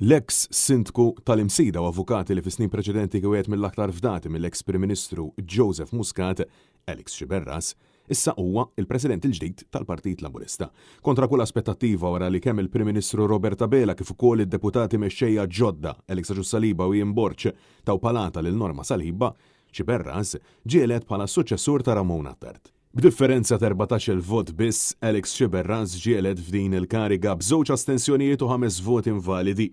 L-eks Sindku tal-Imsida u avukat li fis-snin preċedenti kien wieħed mill-aktar fdati mill-eks Prim Ministru Joseph Muscat, Alex Sciberras, issa huwa l-President il-ġdid tal-Partit Laburista. Kontra kull aspettattiva wara li kemm il-Prim Ministru Robert Abela kif ukoll id-Deputati Mexxejja ġodda Alex Agius Saliba u Ian Borg taw palata lil Norma Saliba, Sciberras ġie elett bħala s-suċċessur ta' Ramon Attard. B'differenza ta' 14-il vot biss, Alex Sciberras ġie elett f'din il-kariga b'żewġ astensjonijiet u ħames voti invalidi.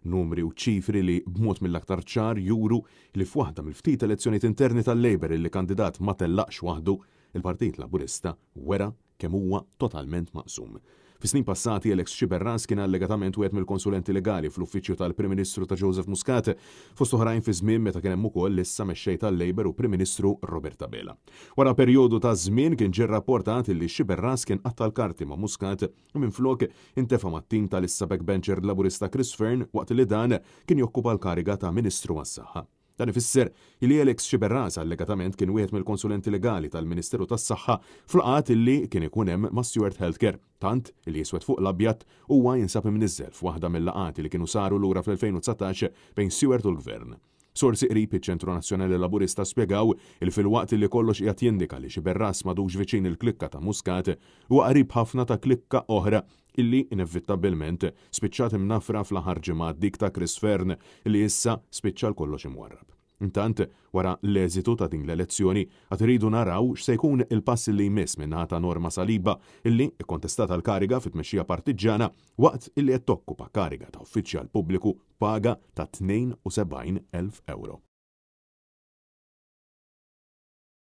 Numri u ċifri li b'mod mill-aktar ċar juru li f'waħda mill-ftit elezzjonijiet interni tal-Labour illi kandidat ma tellaqx waħdu, il-Partit Laburista wera kemm huwa totalment maqsum. Fis-snin passati, Alex Sciberras kien allegatament wieħed mill-konsulenti legali fl-uffiċċju tal-Prim Ministru ta' Joseph Muscat, fost oħrajn fi żmien meta kien hemm ukoll l-issa Mexxej tal-Labour u Prim Ministru Robert Abela. Wara perjodu ta' żmien kien ġie rrapportat li Sciberras kien qatta' l-karti ma' Muscat u minflok intefa' mat-tim tal-issa backbencher Laburista Chris Fearne waqt li dan kien jokkupa l-kariga ta' Ministru għas-Saħħa. Dan ifisser li Alex Sciberras allegatament kien wieħed mill-konsulenti legali tal-Ministeru tas-Saħħa f'laqgħat li kien ikun hemm ma' Steward Healthcare, tant li iswed fuq l-abjad huwa jinsab imniżżel f'waħda mil-laqgħat li kienu saru lura fl-2019 bejn Steward u l-Gvern. Sorsi qrib iċ-Ċentru Nazzjonali Laburista spjegaw li filwaqt li kollox qiegħed jindika li Sciberras m'għadux viċin il-klikka ta' Muscat, huwa qrib ħafna ta' klikka oħra illi inevittabbilment spiċċat imnaffra fl-aħħar ġimgħat dik ta' Chris Fearne li issa spiċċa l-kollox imwarrab. Intant, wara l-eżitu ta' din l-elezzjoni, għad irridu naraw x'se jkun il-pass li jmiss min-naħa ta' Norma Saliba illi kkontestata l-kariga fit-tmexxija partiġġjana waqt illi qed tokkupa kariga ta' uffiċjal pubbliku b'paga ta' 72,000 ewro.